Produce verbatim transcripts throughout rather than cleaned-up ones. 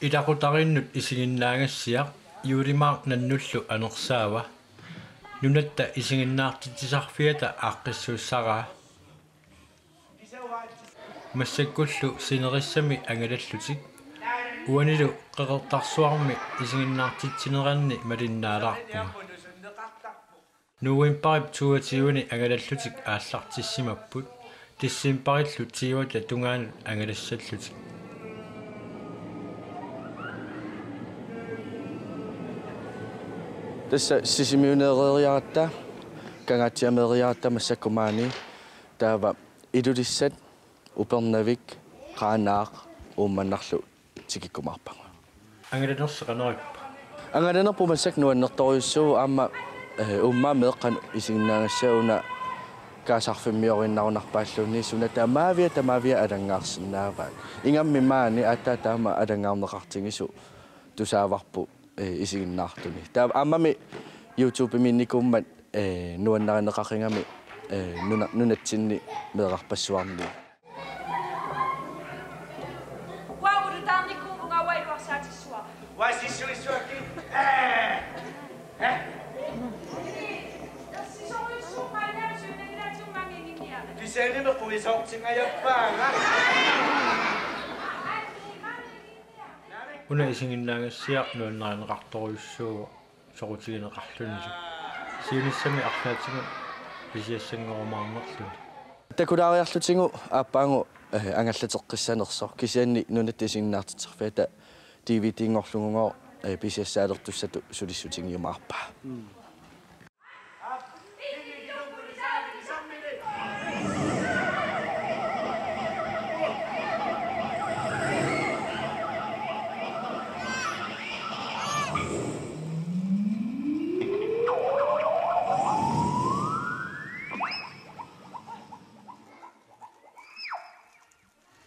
Ilaqutariinnut isiginnaagassiaq Juulimaaq Nannullu anersaava. Nunatta isiginnaartitsisarfiata aaqqissuussaraa. Massakkullu sinerissami angalallutik. Uanilu Qeqertarsuarmi isiginnaartitsineranni malinnaalaarpunga. Novembarip toogtyvende angalallutik aallartissimapput, decembarillu tyveta tungaanut angalassallutik. Tassa Sisimiuneereeriaratta, Kangaatsiameereeriaratta massakkut maani, taava Ilulissat, Upernavik, Qaanaaq, Uummannarlu tikikkumaarpagut. Angalanersi qanoq ippa? Angalanerput massakkut nuannertorujussuuvoq aamma, eh, uummaa meeqqanut isiginnaagassiaq una kaasarfimmioriinnarunarpaalluunniit suna tamaavia tamaavia alanngaarsinnaavaat. Ingammik maani aatsaat taama alanngaarneqartigisoq tusaavarput, eh, isiginnaartuni. Taava aammami YouTube-miinnikuummat, eh, nuannarineqaqigami, eh, nuna-, nunatsinni meerarpassuarni. Uanga ulutaarnikuuvunga, uanga iluarsaatissuara. Uanga sissuissuakkit. Ee. Ee. Sisorujussuummaallaasiunngilaatigut maanga inginniarnera. Kisiannimi quisoortingajappaanga. Una isiginnaagassiaq nuannarineqartorujussuuvoq soqutigineqarlunilu. Siunissami arlaatigut pisiassanngorumaarnerluni. Takulaariarlutigu aappaagu, eh, angallateqqissanersoq, kisianni nunatta isiginnaartitsisarfiata D V D-nngorlugugooq, eh, pisiassaalertussatut sulissutigiumaarpaa.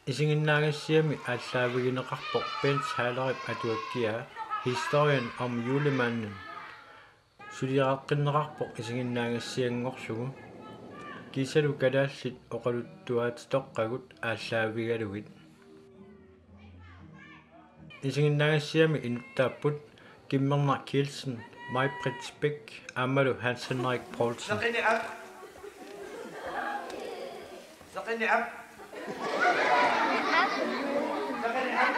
Isiginnaagassiami aallaavigineqarpoq Bent Haalerip atuakkiaa Historien om Julemanden. Suliareqqinneqarpoq isiginnaagassianngorlugu. Kiisalu kalaallit oqaluttuaatitoqqagut aallaavigalugit. Isiginnaagassiami inuttaapput Kimmerna Kielsen, Maj-Britt Bech aammalu Hans Henrik Poulsen. Seqinni aap. Seqinni aap. Seqinni aap.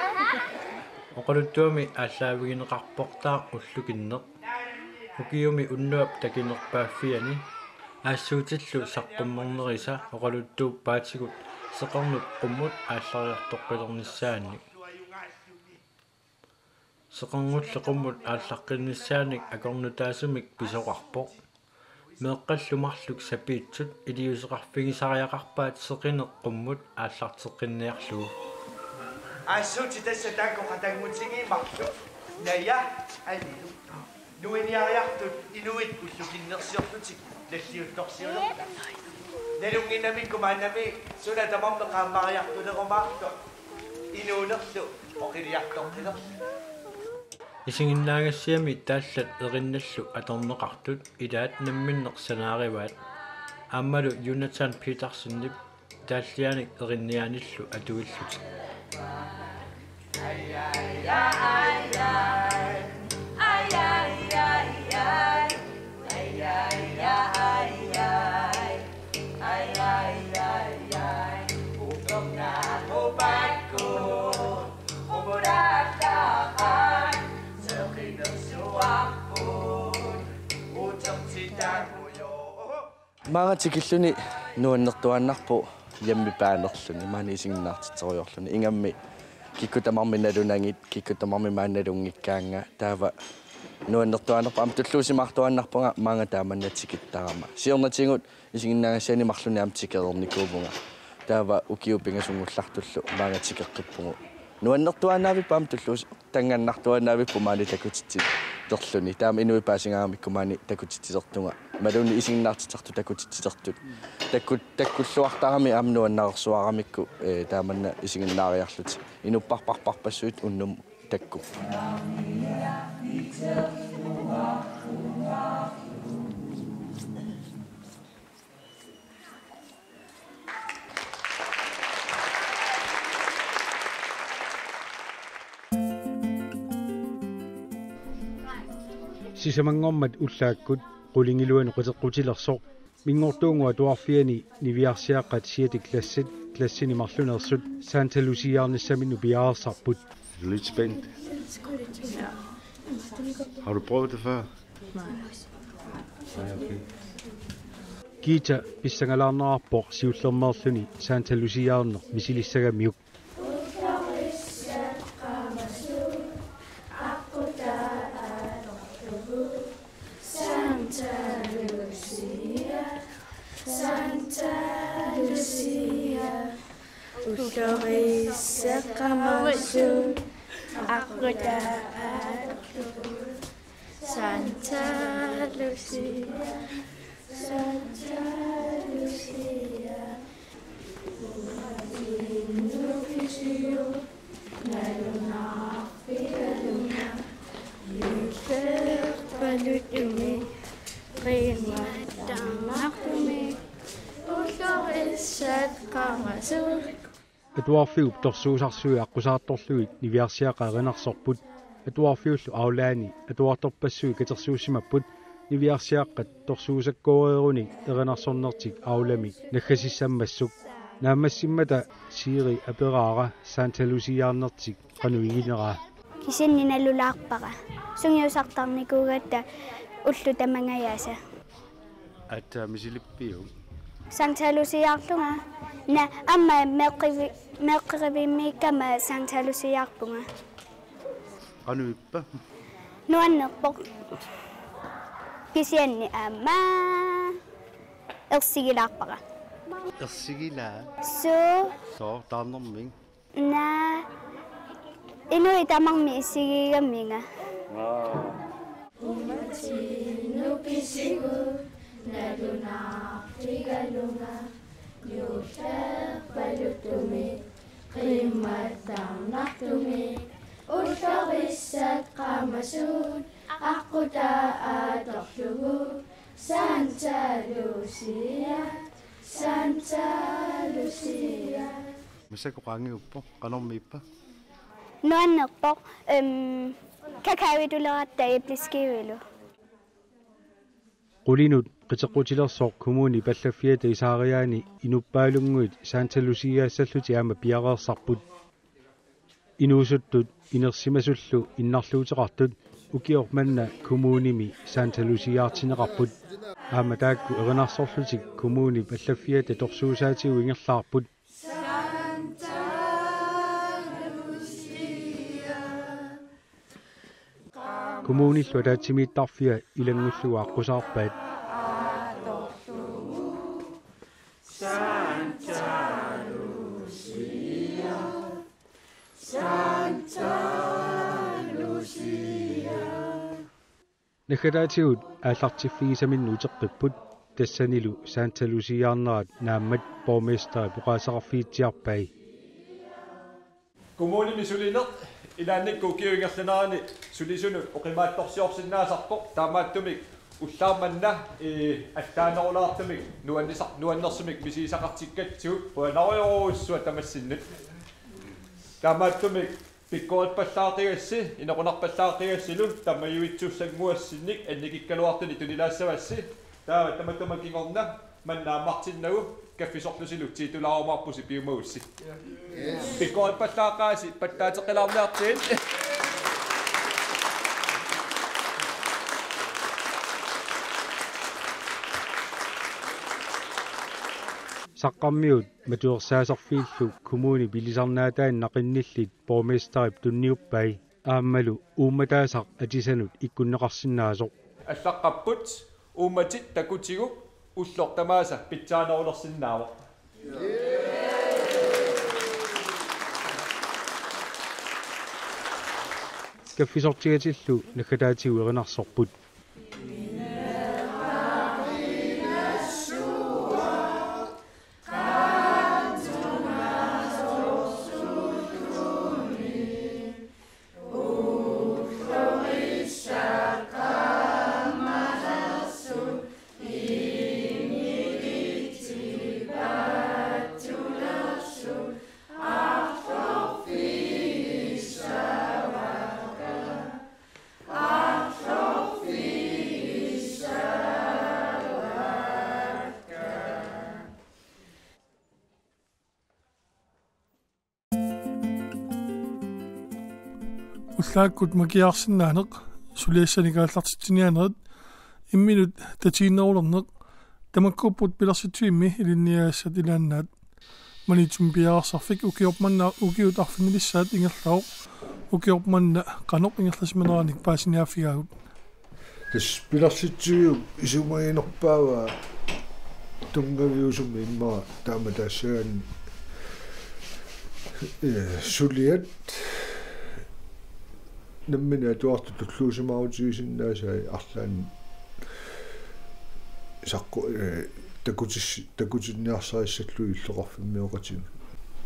Oqaluttuami aallaavigineqarportaaq ullukinneq. Ukiumi unnuap takinerpaaffiani aassuutillu saqqummernerisa oqaluttuuppaatigut seqernut qummut aallariartoqqilernissaannik. Seqernulli qummut aallaqqinnissaannik akornutaasumik pisoqarpoq. Meeqqallu marluk sapiitsut iliuuseqarfigisariaqarpaat seqineq qummut aallarteqqinniarlugu. Aassuutit tassa taakku qatanngutigiit marluk. Naja, Anilu. Nuiniariartut inuit ullukinnersiorlutik nalliuttorsiulerput. Nalunnginnamikku maannami suna tamarmi qaammariartulerumaartoq. Inuunerlu oqiliartoqqilerlugu. Isiginnaagassiami taallat erinnallu atorneqartut ilaat namminneq sanaarivaat. Aammalu Jonathan Petersenip taalliaanik erinniaanillu atuillutik. Maanga tikilluni nuannertuaannarpoq jammipaanerluni, maani isiginnaartitserujoorluni. Ingammik kikkut tamarmik nalunagit, kikkut tamarmik maani nalunngikkaannga, taava nuannertuaannarpoq, aamma tulluusimaartuaannarpunga maanga taamanna tikittarama. Siornatigut isiginnaagassiani marlunnik aamma tikereernikuuvunga. Taava ukiut pingasunnguullartullu maanga tikeqqippugut. Nuannertuaannavippoq aamma tulluusi-, tanngannartuaannavippoq maani takutitsiterluni. Taama inuit paasingaaramikku maani takutitsilertunga. Imaluunniit isiginnaartitsisartut takutitsilertut. Takku-, takkulluartarami aamma nuannareersuaramikku, eh, taamanna isiginnaariarlutik. Inuppassuit unnummut takkukku. Sisamanngormat ullaakkut qulingiluanut qiteqqutilersoq. Minngortuunnguup atuarfiani niviarsiaqqat siatik klassit, klassini marluneersut Santa Luciaarnissaminnut piareersarput. Lidt spændt. Har du prøvet det før? Nej, okay. Gita pissangalaarnerarpoq siullermeerluni Santa Luciaarneq misilissagamiuk. Santa Lucia, Santa Lucia, ullorisseqqamasut aqqutaat atorlugu. Santa Lucia, Santa Lucia, Atuarfiup torsuusarsui aqqusaartorlugit niviarsiaqqat erinarsorput. Atuarfiullu aulaani atuartorpassuit katersuussimapput. Niviarsiaqqat torsuusakkooreerunik erinarsornertik aulami naggasissammassuk. Naammassimmata Siiri aperaara Santa Luciaarnertik qanoq igineraa. Kisianni nalulaarpara. Sungiusartarnikuugatta ullut tamangajaasa. Aatsaat misilippiuk? Santa Luciaarlunga. Naa aamma meeqqivi-, meeqqerivimmiikkama Santa Luciaarpunga. Qanoq ippa? Nuannerpoq. Kisianni aamma ersigilaarpara. Ersigilaa? Suu. Soo, taarnermik? Naa, inuit tamarmik isigigaminga. Uumatinnut pisigut nalunarfigalunga, juullerpaluttumik qiimmattarnartumik, ullorissat qamasut aqqutaat atorlugu, Santa Lucia, Santa Lucia. Massakkut qaangiuppoq, qanormi ippa? Nuannerpoq, em, kakaoituleratta æbleskivilu. Qulinut qiteqqutilersoq kommunip pallaffiata isaariaani inuppaalunnguit Santa Luciaassallutik aamma piareersarput. Inuusuttut inersimasullu innarluuteqartut ukioq manna kommunimi Santa Luciaartinneqarput. Aamma taakku erinarsorlutik kommunip pallaffiata torsuusaatigut ingerlaarput. Kommunillu ataatsimiittarfia ilanngullugu aqqusaarpaat. Naggataatigut aallartiffigisaminnut uteqqipput, tassanilu Santa Luciaarnerat naammat borgmesterip oqaaseqarfigitsiarpai. Kommunimi sulineq ilaannikkut ukiup ingerlanerani sulisunut oqimaatsorsiorsinnaasarpoq, taamaattumik ullaaq manna, ee, allaanerulaartumik nuannisar-, nuannersumik misigisaqartikkatsigu qujanarujussuaq tamassinnut. Taamaattumik pikkorippallaaqqigassi, inequnarpallaaqqigassilu tamajuitsussannguassinnik annikikkaluartunik tunilaassavassi, taava tamatuma kingorna manna ammartinnagu kaffisorlusilu tiitulaarumaarpusi piumagussi. Pikkorippallaaqqaasi pattaateqqilaarniartigit. Saqqarmiut matuersaasarfiillu kommunip ilisarnaataani naqinnillit borgmesterip tunniuppai aammalu uummataasaq atisanut ikkunneqarsinnaasoq. Allaqqapput, uummatit takutigut ulloq tamaasa pitsaanerulersinnaavoq. Kaffisortigatillu naggataatigut erinarsorput. Ullaakkut makiaarsinnaaneq, suliassanik aallartitsiniaanerit, imminut tatiginnerulerneq, tamakkuupput pilersitsivimmi ilinniagassat ilaannaat. Maniitsumi piareersarfik ukiormanna ukiut arfinilissaat ingerlavoq, ukiormanna qanoq ingerlasimaneranik paasiniaaffigaagut. Tassa pilersitsiviup isumaginerpaavaa tunngaviusumik immaqa taama taassagaanni, eh, suliat nammineq atuartut tulluusimaarutigisinnaasai arlaannik saqqu-, eh, takutis-, takutinniarsarissallugit illoqarfimmioqatigut.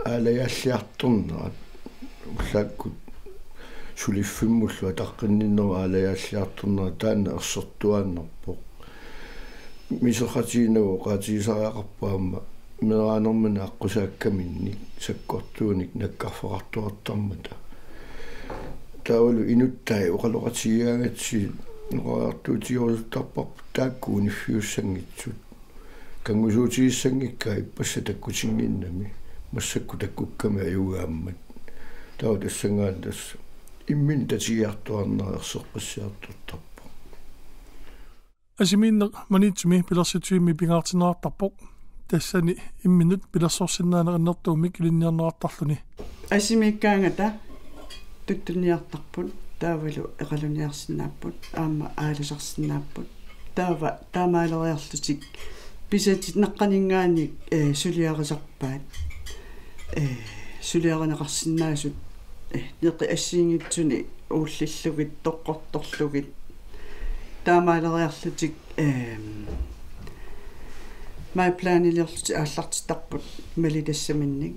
Aalajaalliartornerat ullaakkut suliffimmullu ataqqinninnerup aalajaalliartornerat taanna ersertuaannarpoq. Miserratiginagu oqaatigisariaqarpoq aamma meeraanermini aqqusaakkaminnik sakkortuunik nakkarfeqartuartarmata. Taavalu inuttai oqaloqatigigaangatsigit oqariartuutigerusuttarparput taakku uniffiussanngitsut. Kanngusuutigissanngikkaat ippassaq takkutinnginnami, massakkut takkukkami ajugaammat. Taava tassanngaanniit tassa imminut tatigiartuaarnera erseqqissiartortarpoq. Asimiinneq Maniitsumi pilersitsivimmi pingaartinneqartarpoq. Tassani imminut pilersorsinnaaneq annertuumik ilinniarneqartarluni. Asimiikkaangata tuttunniartarput, taavalu eqaluniarsinnaapput, aamma aalisarsinnaapput. Taava taamaaleriarlutik pisatit naqqaninngaanniit, eh, suliarisarpaat. Eh, suliarineqarsinnaasut, eh, neqi assigiinngitsuni uullillugit, toqqortorlugit. Taamaaleriarlutik, ehm, MyPlaniliorlutik aallartittarput malitassaminnik.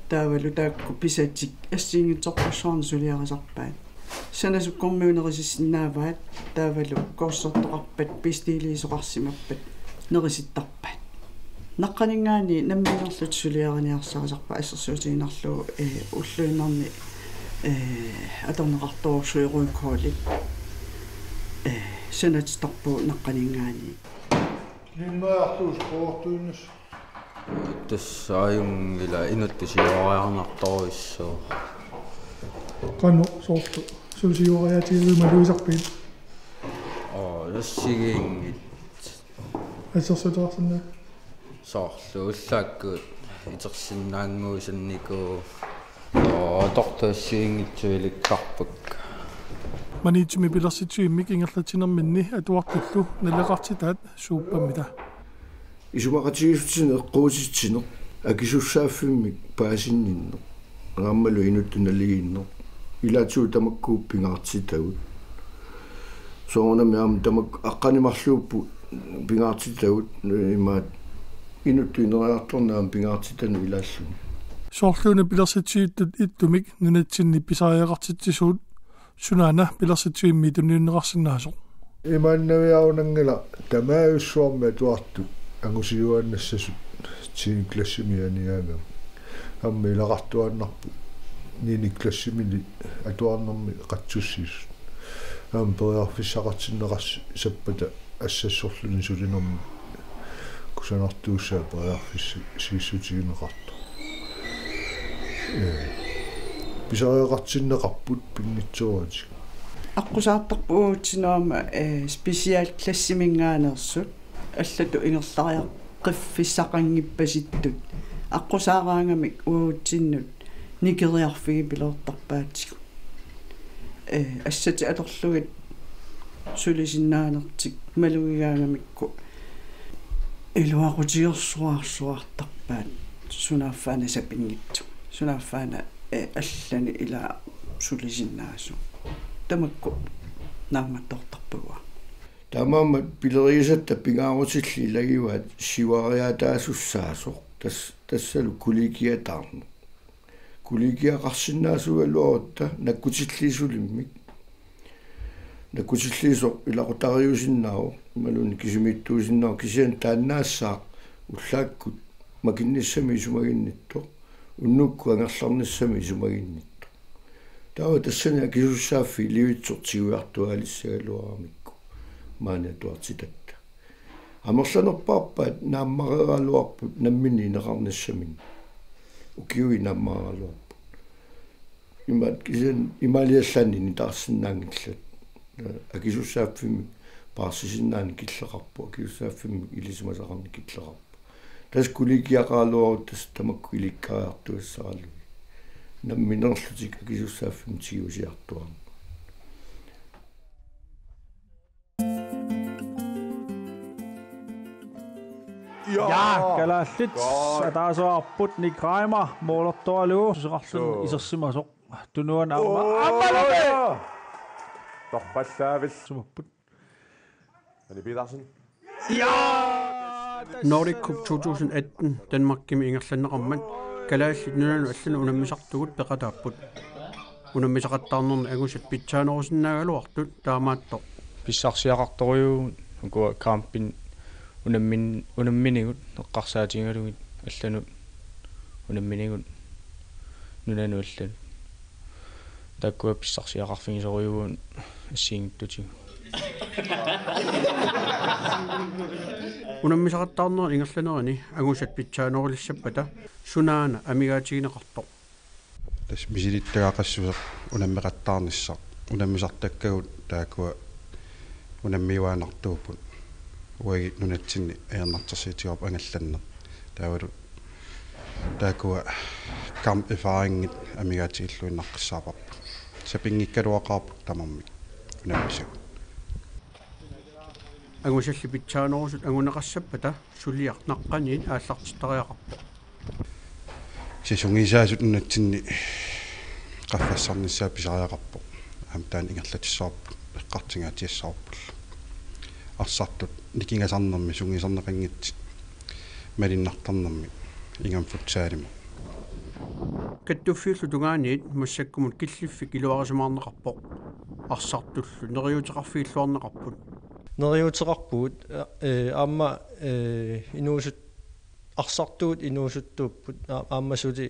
Taavalu taakku pisatik assigiinngitsorpassuarnik suliarisarpaat. Sanasukkormiut nerisissinnaavaat, taavalu kursertoqarpat, bestiliisoqarsimappat, nerisittarpaat. Naqqaninngaanniit nammineerlutik suliariniarsarisarpaat assersuutigiinnarlugu, eh, ulluinnarni, eh, atorneqartorujussuuvoq Røde Korsip, eh, sanatittarpugut naqqaninngaanniit. Linnaartuus poortuinnus. Tassa ajunngilaq inuttut siuariarnartorujussuuvoq. Qanoq soorlu suut siuariaatigivimmi malugisarpigit? Oo, assigiinngitsut. Assersuuteqarsinnaava? Soorlu ullaakkut itersinnaannguusannikuuvoq. Oo, atortut assigiinngitsut ilikkarpakka. Maniitsumi pilersitsivimmik ingerlatsinerminni atuartullu naleqartitaat suuppammita? Isumaqatigiissutinik eqquutsitsineq, akisussaaffimmik paasinninneq, aammalu inuttut naligiinneq, ilaatigut tamakku pingaartitagut. Soorunami aamma tamakku aqqaneq-marluupput pingaartitagut, imaattoq inuttut ineriartorneq aamma pingaartitanut ilaalluni. Soorluuna pilersitsivittut ittumik nunatsinni pisariaqartitsisuut, sunaana pilersitsivimmi tunniunneqarsinnaasoq? Imaannaviarunanngilaq, tamaavissuarmi atuartut angusiuaannassasut tiende klassimi aniaangamik. Aamma ilaqartuaannarput niende klassimili atuarnermi qatsussiisut. Aamma periarfissaqartinneqassappata assassorluni sulinermi kusanartuussaat periarfissiissutigineqartoq. Ee, pisariaqartinneqarput pinngitsooratik. Aqqusaartarput uatsinnut aamma, ee, specialklassiminngaanneersut allatut ingerlariaqqiffissaqanngippasittut. Aqqusaaraangamik uatsinnut nikeriarfigipiloortarpaatsigut. Ee, assatit atorlugit sulisinnaanertik malugigaangamikku iluaqutigersuarsuartarpaat sunaaffa-una sapinngitsoq. Sunaaffa-una, ee, allanik ilaa sulisinnaasut. Tamakku naammattoortarpagut. Taamaammat pilerigisatta pingaarutillit ilagivaat siuariaataasussaasoq tas-, tassalu kollegiataarneq. Kollegiaqarsinnaasuugaluarutta nakkutilliisulimmik. Nakkutilliisoq ilaqutariuusinnaavoq, imaluunniit kisimiittuusinnaavoq, kisianni taannaassaaq ullaakkut makinnissamik isumaginnittoq, unnukkut angerlarnissamik isumaginnittoq. Taava tassani akisussaaffiit ilivitsoq tigujartuaalissagaluaramikku maani atuartitatta. Amerlanerpaarpaat naammareeraluarput namminneq ineqarnissaminnik. Ukiui naammareeraluarput. Imaat kisianni imaaliallaanni nitaarsinnaanngillat. Akisussaaffimmik paarsisinnaaneq killeqarpoq, akisussaaffimmik ilisimasaqarneq killeqarpoq. Tassa kollegiaqaraluarutta tassa tamakku ilikkariartuassaralugit. Nammineerlutik akisussaaffimmik tigusiartuaarneq. Ja, kalaallit. Ataaseq aappaat Nick Reimer, målertualu, suseqarluni isersimasoq. Tunuani aamma. Aamma. Torpallaavil. Sumapput. Anni Petersen. Ja! Nordic Cup to tusind atten Danmarkimi ingerlanneqarmat kalaallit nunanut allanut unammisartugut peqataapput. Unammisaqattaarnerni angusat pitsaanerusinnaagaluartut taamaattoq. Pissarsiaqartorujuuvugut ukua kampinut unammin-, unamminigut eqqarsaatigalugit allanut unamminigut nunanut allanut. Taakkua pissarsiaqarfigisorujuuvugut assigiinngitsutigut. Unammisaqattaarnerit ingerlanerini angusat pitsaanerulissappata sunaana amigaatigineqartoq. Tassa misilittagaqassuseq unammeqattaarnissaq, unammisartakkagut taakkua unammiuaannartuupput. Uagut nunatsinni ajornartorsiutigaarput angallanneq. Taavalu taakkua kamperfaringit amigaatigilluinnaqqissaavarput. Sapinngikkaluaqaarput tamarmik unammisagut. Angusalli pitsaanerusut anguneqassappata suliaq naqqaniit aallartittariaqarpoq. Kisianni sungiusaasut nunatsinni qaffassarnissaa pisariaqarpoq. Aamma taanna ingerlatissavarput, eqqartugaatigissavarpullu. Arsartut nikingasarnermi sungiusarneqanngitsut, malunnartarnermi ingammik futsalimut. Kattuffiullu tungaaniit massakkumut killiffik iluarisimaarneqarpoq. Arsartullu neriuuteqarfigilluarneqarput. Neriuuteqarpugut, ee, aamma, ee, inuusut-, arsartuut inuusuttuupput, aa-, aamma suli,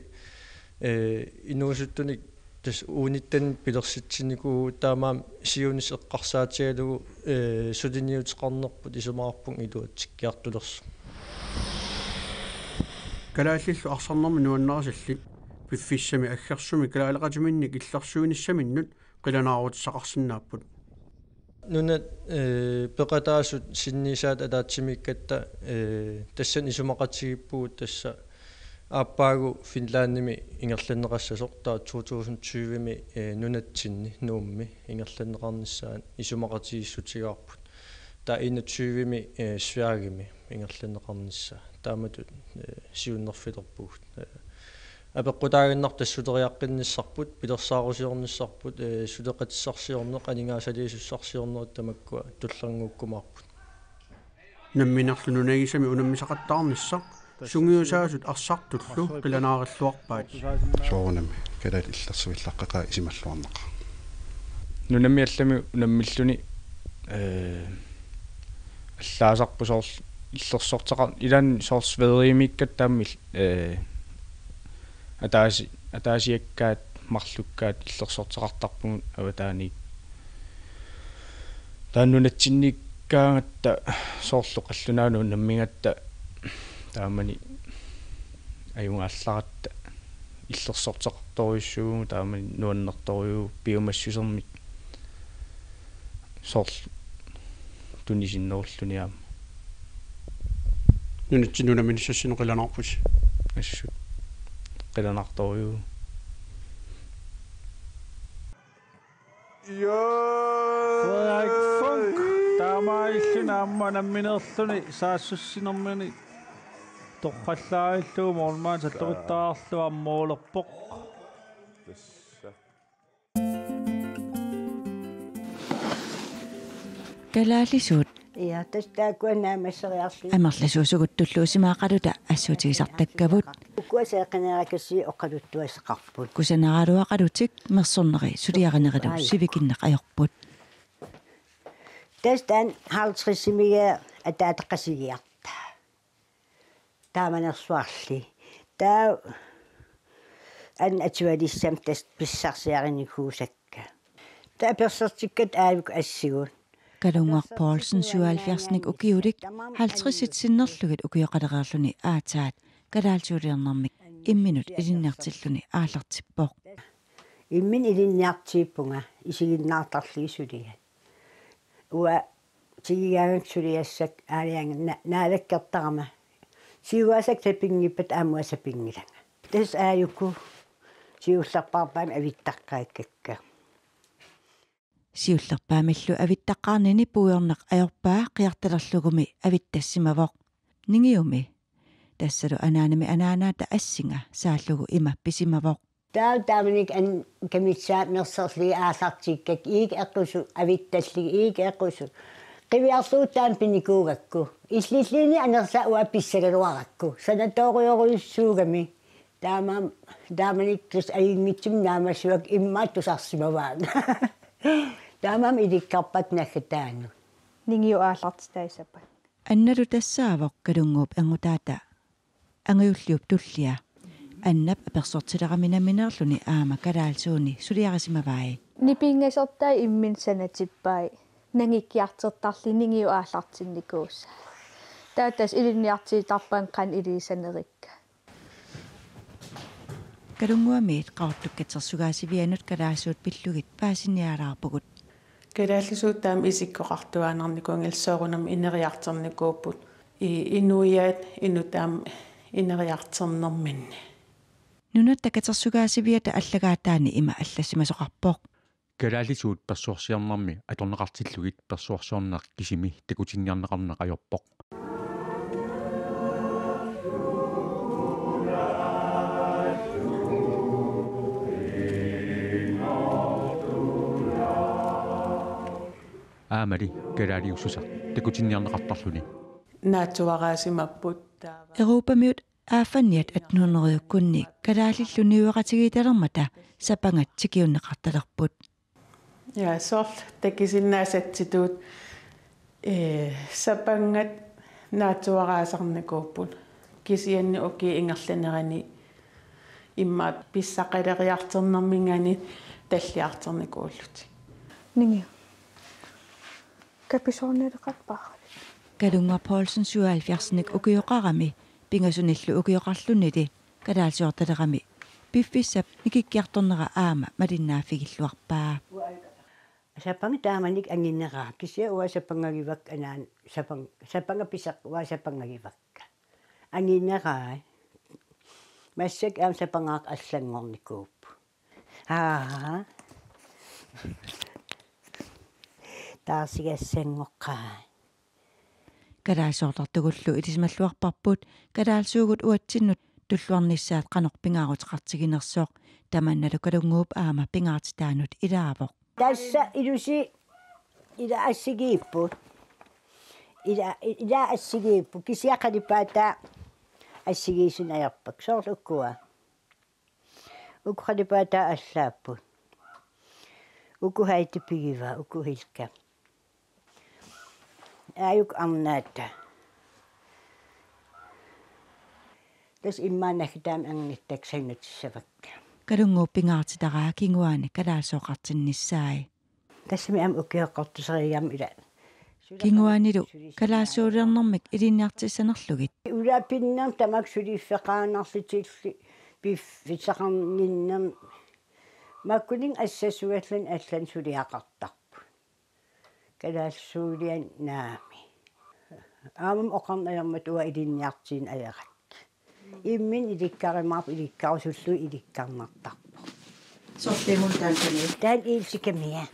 ee, inuusuttunik tassa U nitten pilersitsinikuu taamaammat siunissaq eqqarsaatigalugu, ee, suliniuteqarnerput isumaqarpunga iluatsikkiartulersoq. Kalaallillu arsarnermi nuannarisallit piffissami aggersumi kalaaleqatiminnik illersuinissaminnut qilanaarutissaqarsinnaapput. Nunat, ee, peqataasut sinniisaat ataatsimiikkatta, ee, tassani isumaqatigiippugut tassa aappaagu Finlandimi ingerlanneqassasoq, taava to tusind tyve-mi, ee, nunatsinni Nuummi ingerlanneqarnissaa isumaqatigiissutigaarput. Taava enogtyve-mi, ee, Sverigemi ingerlanneqarnissaa. Taamatut, ee, siunnerfilerpugut. Ee, apeqqutaaginnartut sulereersiornissarput, pilersaarusiornissarput, ee, suleqatissarsiorneq, aningaasaliisussarsiornerit tamakkua tullernguukkumaarput. Namminerlu nunagisami unammisaqattaarnissaq sungiusaasut arsartullu qilanaarilluarpaat. Soorunami kalaallit illersuillaqqeqaat isumalluarnaqaaq. Nunami allami unammilluni, ee, allaasarpoq soorlu illersorteqar-, ilaanni soorlu Sverigemiikkatta aamma il-, ee, ataasi-, ataasiakkaat marlukkaat illersorteqartarpugut avataaniit. Taava nunatsinniikkaangatta soorlu qallunaanut unammigatta taamani ajugaallaratta illersorteqartorujussuuvugut, taamani nuannertorujuuvoq piumassusermik soorlu tunisinnerulluni aamma. Nunatsinni unamminissassinnut qilanaarpusi? Assut. Qilanaartorujuuvoq. Frederik Funch, taamaalilluni aamma nammineerluni saassussinermini torrallaarlugu målmand satturittaarlugu aamma målerpoq. Kalaallisuut. Ja, tassa taakkua naammasseriarlugit. Amerlasuusugut tulluusimaaqaluta assuutigisartakkavut. Ukua seeqqineerakassi oqaluttuassaqarput. Kusanaraluaqalutik mersorneri suliarinerilu sivikinneq ajorput. Tassa taanna halvtredsimiga ataateqasigiarta. Taamanersuarli. Taava anna atualissamik tassa pissarsiarinikuusakka. Taava apersortikkatta aajuku assigut. Kalunngaq Poulsen syvoghalvfjerdsnik ukiulik halvtredsit sinnerlugit ukioqalereerluni aatsaat kalaallisuuliornermik imminut ilinniartilluni aallartippoq. Imminut ilinniartiippunga isiginnaartarlugit suliat. Uanga tigigaangakku suliassat aalajangi na-, naalakkertarama. Siuaasakka sapinngippata aamma uanga sapinngilanga. Tassa aajuku siullerpaamik avittaqqaakkakka. Siullerpaamillu avittaqqaarnini puigorneq ajorpaa qiartalerlugumi avittassimavoq. Ningiumi. Tassalu anaanami anaanaata assinga saallugu ima pisimavoq. Taava taamanikkut an-, kamitsaanersorlugit aallartikkakka iik eqqusu avittallugit iik eqqusu. Qiviarlugu taama pinikuugakku. Illilluunniit anersaat uanga pissagaluarakku. Sanatoriorujussuugami. Taamaam-, taamanikkut tassa ajunngitsumik naammassivakka immaqa tusarsimavaanga. Taamaammat ilikkarpakka naggataanut. Ningiup aallartittai sapannga. Annalu tassaavoq Kalunnguup erngutaata. Angajulliup tullia. Annap apersortilerami nammineerluni aamma kalaallisuuni suliarisimavai. Nipinngasortai imminut sanatippai. Nangikkiartortarlugit ningiup aallartinnikuusaa. Taava tassa ilinniartitarpakka qanoq iliuuseqarnerikka. Kalunnguamiit Qaqortup katersugaasivianut kalaallisuut pillugit paasinialaarpugut. Kalaallisuut taama isikkoqartuaannarnikuunngillat, soorunami ineriartornikuupput. I-, inuiaat inuk taama ineriartornerminni. Nunatta Katersugaasiviata allagaataani ima allassimasoqarpoq. Kalaallisuut persuarsiornermi atorneqartillugit persuarsiorneq kisimi takutinniarneqarneq ajorpoq. Aammali kalaaliussuseq takutinniarneqartarluni. Naatsuaraasimapput taava. Europamiut aaffanniat attenhundredekkunni kalaallillu niueqatigiittalermata sapangat tikiunneqartalerput. Ja, soorlu takusinnaasatsitut, ee, sapangat naatsuaraasarnikuupput. Kisianni ukiup ingerlanerani immaqa pissaqaleriartornerminngaanniit talliartornikuullutik. Ningiu. Kapisoornialeqarpara. Kalunga Poulsen syvoghalvfjerdsinik ukioqarami, pingasunillu ukioqarlunili kalaallisoortalerami piffissap nikikkiartornera aamma malinnaaffigilluarpaa. Sapanga taamanikkut angineraa, kisianni uanga sapangagivakka anaan, sapang-, sapanga piseq uanga sapangagivakka. Angineraa. Massakkut aamma sapangaat allanngornikuupput. Aa. Taarsigassanngorpaa. Kalaallisoortartugullu ilisimalluarparput kalaallisuugut uatsinnut tulluarnissaat qanoq pingaaruteqartiginersoq, tamannalu Kalunnguup aamma pingaartitaanut ilaavoq. Tassa ilusi ila assigiipput. Ila, ila assigiipput. Kisianni qalipaataa assigiissunik ajorpakka. Soorlu ukua. Uku qalipaataa allaapput. Uku Heidi pigivaat, uku Hilka. Aajuku Arnaata. Tassa immaqa naggataamik anguniartakka sannatissavakka. Kalunnguup pingaartitaraa kinguaani kalaallisooqartinnissaai. Tassami aamma ukioqqortuserigamma ila. Kinguaanilu kalaallisuulernermik ilinniartissanerlugit. Ulapinnermik tamakku suliffeqaannarlutillu piffissaqarninnermik. Makkuninnga assassugallarni allani suliaqartarput. Kalaallisuuliani naamik. Aamma oqarneq ajormat uanga ilinniartiineq ajorakku. Imminut ilikkarumaarpoq, ilikkarusullugit ilikkarnartarpoq. Sorlimun tankani. Taanna Ilse Kamia.